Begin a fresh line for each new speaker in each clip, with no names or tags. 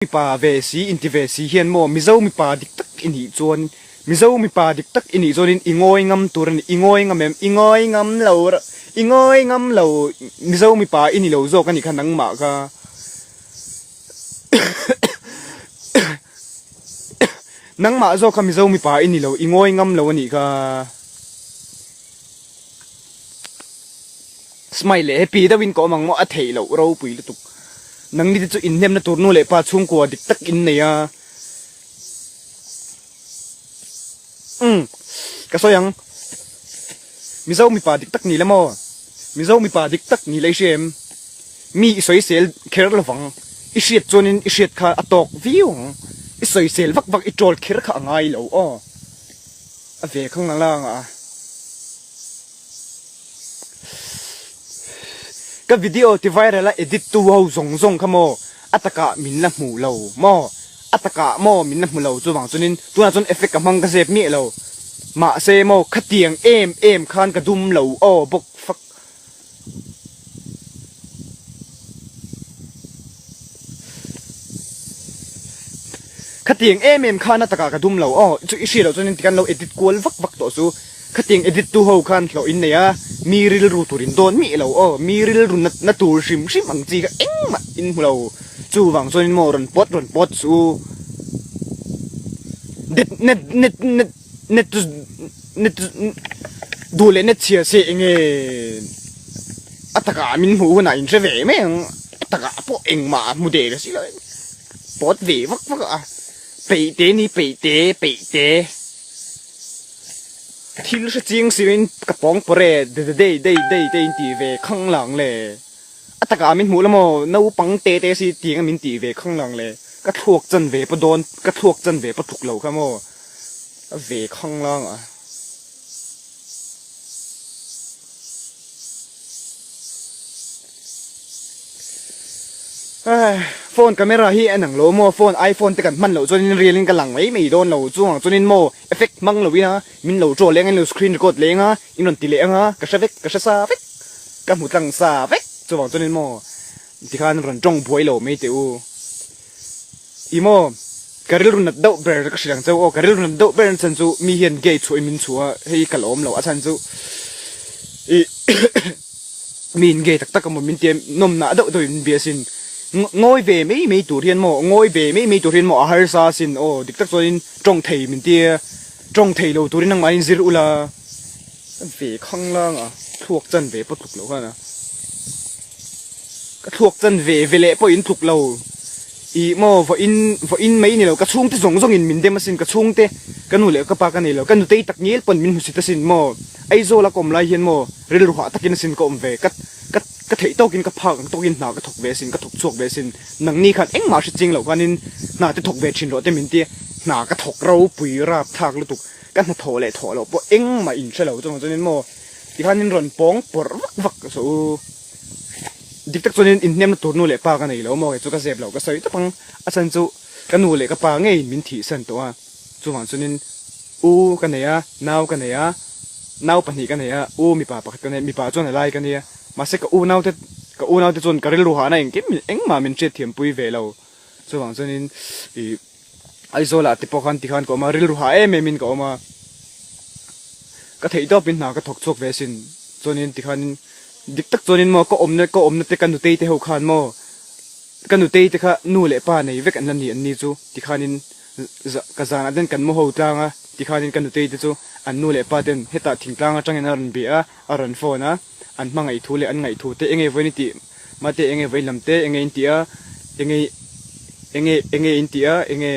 Mipa ve si inti ve si hian maw Mizo mipa dik tak i nih chuan Mizo mipa dik tak i nih chuanin i ngawi ngam tur a ni, i ngawi ngam em? I ngawi ngam lo i ngawi ngam lo Mizo mipa i ni lo zawk a nih kha nangmah kha nangmah zawk kha Mizo mipa i ni lo i ngawi ngam lo a nih kha. Smile leh happy deuhin ka awm ang maw a theih loh ropui lutuk. Nangni te chu inhnemna tur nu leh pa chhungkua dik tak in nei a. Umm ka sawi ang. Mizo mipa dik tak ni la maw? Mizo mipa dik tak ni la i hria em? Mi i sawisel kher lovang. I hriat chuanin i hriat kha a tawk viau ang. I sawisel vak vak i troll kher kha a ngai lo aw. A ve khang ang lang a. Ka video ti viral a edit tu ho zawng zawng kha maw a takah min la hmu lo maw a takah maw min la hmu lo chuvang chuanin tunah chuan effect ka hmang ka zep miah lo mahse maw khatiang em em khan ka dum lo aw bawk fak Khatiang em em khan a takah ka dum lo aw, chu i hria loh chuan tikhan lo edit kual vak vak tawh chu. Khatiang edit tu ho khan hlawh in nei a, mi rilru tur in dawn miah lo aw, mi rilru na na tur hrim hrim ang chi kha engmah in hmu lo. Chuvang chuan in maw rawn pawt rawn pawt chu net net net net net chu net chu duh leh net chhia se enge a takah min hmuh hunah in hre ve mai ang, a takah pawh engmah a hmu der si lo. Pawt ve vak vak a, peih te ni peih te peih te thil hre chiang si in ka pawng pawr e de de dei dei dei te in tih ve khang lang le a takah min hmuh la maw naupang te te si tiang a min tih ve khang lang le ka thluak chan ve pawh dawn ka thluak chan ve pawh tluk lo kha maw a ve khang lang a. Phone camera hi en ang lo maw phone iphone te kan hman loh chuanin real in ka lang mai mai dawn lo chuang chuanin maw effect hmang lo ina min lo draw leng a in lo screen record leng a in rawn ti leh ang a ka hre vek ka hre sa vek ka hmu tlang sa vek chuvang chuanin maw tikhan rawn tawng buai lo mai teh u i maw ka rilru nat deuh ber ka hrilh ang cheu aw ka rilru nat deuh ber na chhan chu mi hian gay chhuah in min chhuah a hei ka la awm lo a chhan chu ih. Mi in gay tak tak emaw min ti a, nawmnah deuh deuh in min bia asin. Ngawi ve mai mai tur hian maw, ngawi ve mai mai tur hian maw a harsa asin aw, dik tak chuanin tawng thei min ti a, tawng thei lo turin nangmahin zir ula ve khang lang a, thluak chan ve pawh tluk lo khan a, ka thluak chan ve ve leh pawh in tluk lo, ih maw vawiin vawiin mai ni lo, ka chhungte zawng zawngin min dem asin, ka chhungte ka nu leh ka pa ka nei lo, ka nutei tak ngial pawn min hmusit asin maw, Aizawl a ka awm lai hian maw rilru hah takin asin ka awm ve, ka ka ka theih tawkin ka phak ang tawkin hna ka thawk ve asin, ka thawk chhuak ve asin, nangni khan engmah hre ching loh khanin hna te thawk ve thin rawh te min ti a, hna ka thawk ropui rap thlak lutuk, ka hna thawh leh thawh loh pawh engmah in hre lo chuvang chuanin maw tikhanin rawn pawng pawrh vak vak saw u, dik tak chuanin inhnemna tur nu leh pa ka nei lo maw kei chu ka zep loh ka sawi tawp ang, a chhan chu ka nu leh ka pa ngeiin min thihsan tawh a, chuvang chuanin. U ka nei a, nau ka nei a, nau pahnih ka nei a, u mipa pakhat ka nei a, mipa chuan a lai ka nia. Mahse ka unaute ka unaute chuan ka rilru hahna engkim engmah min hriatthiam pui ve lo. Chuvang chuanin ih Aizawlah te pawh khan tikhan ka awm a, rilru hah em em in ka awm a. Ka theih tawpin hna ka thawk chhuak ve asin. Chuanin tikhanin dik tak chuanin maw ka awmna ka awmna te ka nutei te ho khan maw ka nutei te kha nu leh pa nei vek an la ni an ni chu tikhanin Ka zanah ten kan mu ho tlang a, tikhanin ka nutei te chu an nu leh pa ten hetah thingtlang atangin a rawn bia a, a rawn phone a, an hmangaih thu leh an ngaih thu te enge vawiin i tih mate enge vawiin lam te enge in tih a, enge enge enge in tih a, enge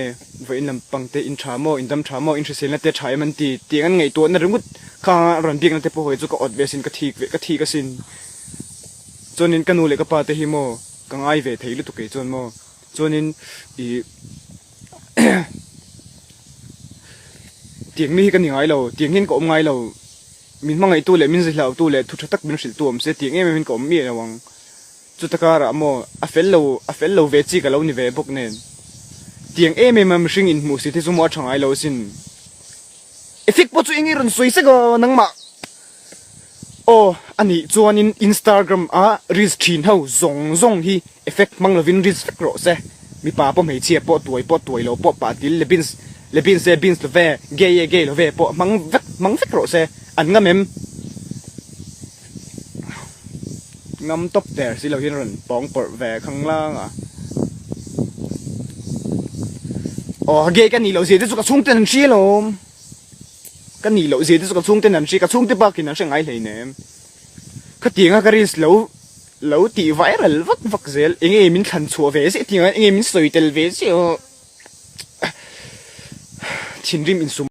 vawiin lam pang te in tha maw in dam tha maw in hriselna te tha em an ti tih an ngaihtuahna ringawt khang a rawn biakna te pawh hawi chu ka awt ve asin ka thik ve ka thik asin chuanin ka nu leh ka pa te hi maw ka ngai ve thei lutuk kei chuan maw. Chuanin ih tiang mi hi ka ni ngai lo, tiang hian ka awm ngai lo, min hmangaihtu leh min zihlauhtu leh thu tha tak min hrilhtu awm se tiang em em in ka awm miah lo ang. Chuta karah maw a fel lo a fel lo ve chi ka lo ni ve bawk nen tiang em em a mihring inhmuh si te chu maw a tha ngai lo asin. Effect pawh chu eng i rawn sawi sek aw nangmah. Aw, a nih chuanin Instagram a reels thin ho zawng zawng hi effect hmang lovin reels vek rawh se. Mipa pawh hmeichhia pawh tuai pawh tuai lo pawh pah til le beans le beans e beans love gay e gay love pawh hmang vek hmang vek rawh se an ngam em? Ngam tawp der si lo hian rawn pawng pawrh ve khang lang a. Aw gay ka nih loh zia te chu ka chhungten an hria lawm. Ka nih loh zia te chu ka chhungten an hria ka chhungte bakin an hre ngai hleinem. Khatianga ka reels lo lo tih viral vak vak zel enge min thlan chhuah ve zeh tiang hian enge min sawi tel ve zeh aw thinrim insum.